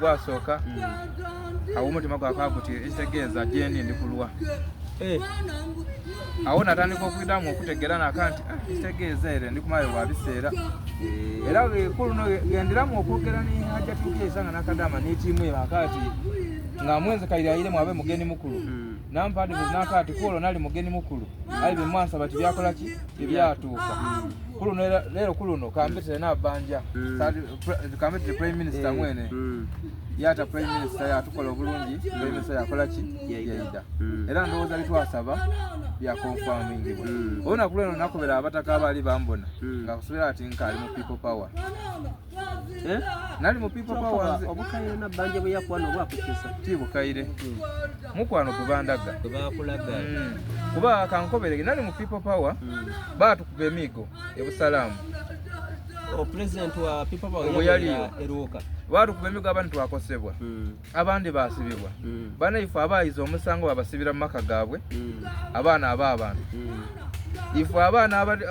Gwasooka awo omutima gwakaba guti ekitegeeza gyendi ndi kulwa. Eh. Awo natandika okwidamu okutegeera naka nti ah, ekitegeeza ere ndi kumalayo bwa biseera. Eh. Era kuluno gendiramu okwogera ni Hajjati Rukia nga nakadama ni tiimu ye akati nga mwenze kairaire abe mugeni mukulu. Mm. Nampa advice naka ati kwolwo nali mugeni mukulu. Aye bye mwansaba tibyakola ki tibyatuuka. Kuluno era leero kuluno kambetere nabanja. Mm. Kambetere prime minister Eh, mwene. mm. Yata prime minister yatukola obulungi, prime minister yakola ki? Yaida. Mm. Era ndowooza bitwasaba bya confirmingibwa. Mm. Olunaku lweno nakobera abataka abaali bambona Mm. nga kusobera ati nkaali mu people power. Eh? Nali mu people power nze Obukaire nabbanja bwe yakuwa n'obwakukyusa. ti bukaire. Mukwano gubandaga. Bwe baakulaga. Mm. Kuba kankoberege nali mu people power Mm. baatukuba emiigo e Busalaamu. O president wa people power Bwe yaliyo. eruuka. Baatukuba emiigo abandi twakosebwa. Mm. Abandi baasibibwa. Mm. Banaife abaayiza omusango babasibira mu maka gaabwe Mm. abaana ab'abantu. Mm. Ife abaana abandi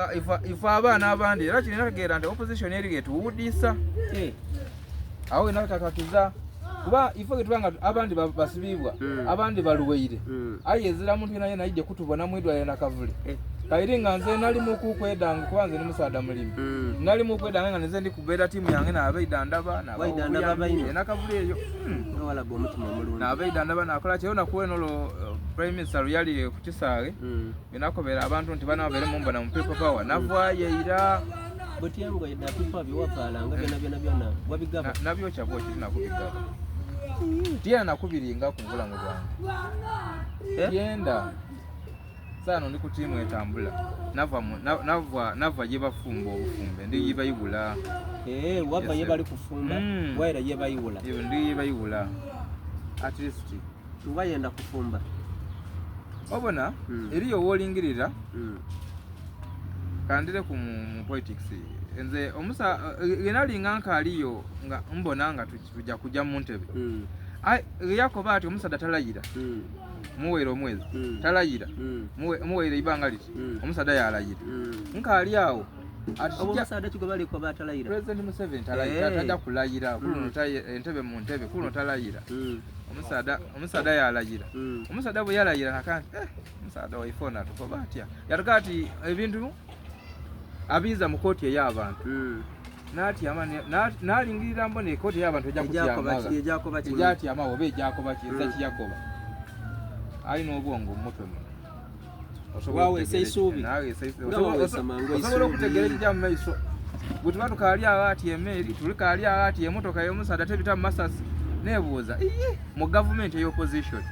ife abaana abandi era kirina tegeera nti opposition eri etuwudiisa. Eh. Awo wena kakakiza kuba ife getuba nga abandi basibibwa Mm. abandi baluweire Mm. aye ezira muntu yena yena aije kutubona mwidwaliro nakavule Eh. kairi nga nze nali mukukwedanga kuba nze ndi musaadha mulimi Mm. nali mukwedanga nga nze ndi kubeera tiimu yange nabeida ndaba Waidandaba baino. nakavule eyo Nowalaga omutima omulungi. nabeida ndaba nakola kyeyo nakuwena olwo prime minister luyali ku kisaawe Mm. binakobera abantu nti bana babeere mumbona mu people power navaayo era Buti engoye dha people bye wavaalanga byona byona byona wabigaba. Nabyokya bwokyo tinakubigaba. Tiyenda nakubiringa ku bulamu bwange. Eh? Tiyenda saano ndi ku tiimu etambula nava nava nava gye bafumba obufumbe ndi yibayiwula. Eh, wava ye bali kufumba mm. waira ye bayiwula. Ndi yibayiwula. At least wayenda kufumba. Obona mm. eriyo wolingirira mm. kandire ku mu politics nze omusa yenalinga nkaaliyo nga mbona nga tujja kujja mu ntebe mm. yakoba ati omusaadha talayira mm. muweere omwezi mm. talayira mm. muweere ibanga liti mm. omusaadha yalayira mm. nkaali awo ati omusaadha kigo baliko batalayira President Museveni talayira hey. tajja kulayira kuluno mm. entebe mu ntebe kuluno talayira mm. omusaadha omusaadha yalayira mm. omusaadha bwe yalayira nakanti eh, omusaadha waife ono atukoba atya yatuka ati ebintu abiiza mu kooti ey'abantu mm. n'atyama n'alingirira mbona ekooti ey'abantu ejja kutyamaga ejatyama oba ejakoba ki eza mm. kiyakoba alina obwongo mu mutwe muno Waweesa eisuubi. Osobola okutegeera ekijja mu maiso bwe tuba tukaali awo ati emeeri tulikaali awo ati emotoka y'omusaadha tebita mu masasi nebuuza iye mu gavumenti ey'opposition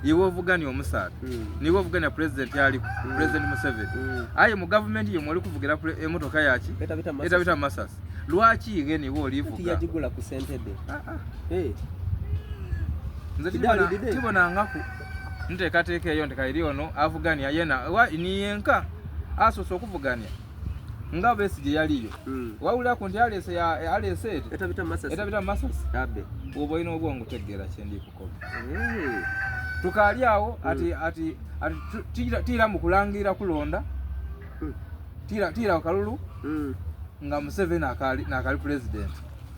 iwe ovuganya omusaadha mm. niwe ovuganya president aliko mm. president Museveni mm. aye mu gavumenti yo mwoli kuvugira emotoka yaki etabita mu masasi lwaki ighe niwe olivuga yagigula ku sente dhe ah, ah. hey. nze tibonangaku nteekateeka eyo nti kairi ono avuganya yena niyenka asoose okuvuganya nga Besigye yaliyo mm. wawuliraku nti alese alese eti etabita masasi etabita masasi abe oba olina obwongo tegeera kyendi kukoba hey. tukaali awo mm. ati ati ati tira mu kulangirira kulonda mm. tira tira kalulu mm. nga Museveni akali nakali president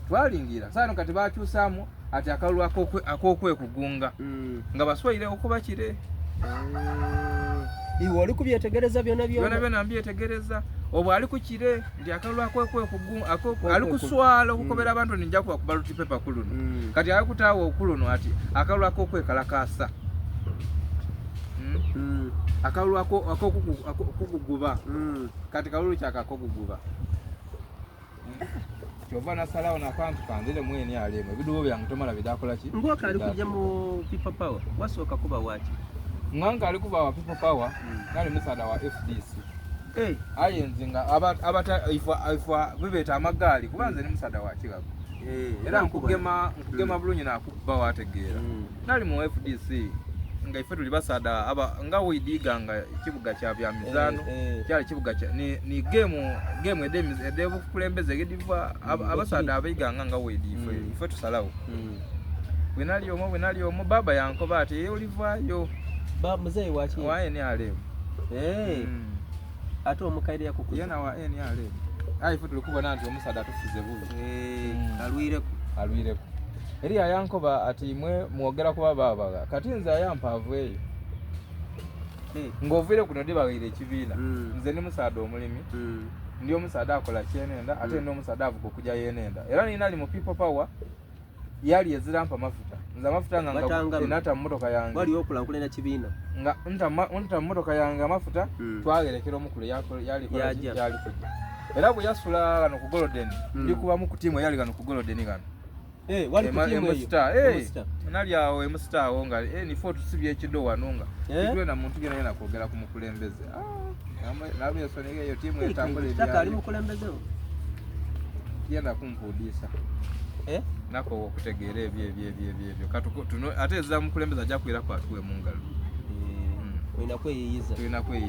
twalingira sano kati bakyusaamu ati akalulu ak'okwekugunga mm. nga baswaire okuba kire mm. iwe oli kubyetegereza byona byona byona byona mbyetegereza obwo ali ku kire nti akalulu ak'okwekugunga ali kuswala okukobera mm. abantu nti nja kuba ku ballot paper ku luno mm. kati ali kutaawo okuluno ati akalulu ak'okwekalakaasa mm. mm. akalulu akokuguba mm. kati kalulu kyako akokuguba kyova nasalawo nakantu kanzire mu NRM ebidubo byange tomala bidakola ki ngoka ali kujja mu people power wasooka kuba waki nga ali kuba wa people power mm. nali musaada wa FDC hey. aye nze nga abata ifa bibeeta amagaali kuba nze ni musaada wa kigago hey. era nkugema nkugema mm. bulungi nakukuba wategeera mm. nali mu FDC nga ife tuli basaada aba nga weidiga nga kibuga kya bya mizaano eh, eh. kyali kibuga kya ni, ni game game ede ede bukulembeze gediva mm. abasaada abaiganga nga weidi ife mm. ife tusalawo mm. bwenali omwo bwenali omwo baba yankoba ati ye olivaayo ba muzeeyi waki wa NRM eh mm. ate omukaire yakukuza yena wa NRM aye ife tuli kubona nti omusaada atufuze bubi eh mm. alwireku alwireku. Eriyo ayankoba ati imwe mwogera kuba baabagha. Kati nze ayampa aveeyo. Eh. Ng'oviire kuno dhibaghaire ekibiina. Mm. Nze ndi musaadha omulimi. Ndi omusaadha akola kyenenda ate ndi omusaadha avuga okuja yenenda. Era nina ali mu people power yali ezira mpa mafuta. Nze amafuta nga Batangamu. nata mu motoka yange. Wali okulankulana kibiina. Nga nta mu motoka yange amafuta twagerekera omukulu yali kola ki? Yaja. Yali kujja. Era bwe yasula ghano ku Golden, ndi kubamu ku tiimu eyali ghano ku Golden ghano. Eh, wali ku tiimu eyo. Emusita, eh, Emusita. nali awo emusita awo nga eh, nife otusibye ekido wano nga Eh? titwena muntu yena yena kwogera ku mukulembeze. Ah, nabesonyiwa eyo tiimu etambula Kitaka ali ebyayo. mukulembeze wo. Yenda kumpuudiisa. Eh? Nako okutegeera ebyo ebyo ebyo ebyo ebyo. Katuko tuno ate ezza mukulembeze ajja kwiraku atuwe mu ngalo. Eh, olina kweyiyiza. Tulina kweyiyiza.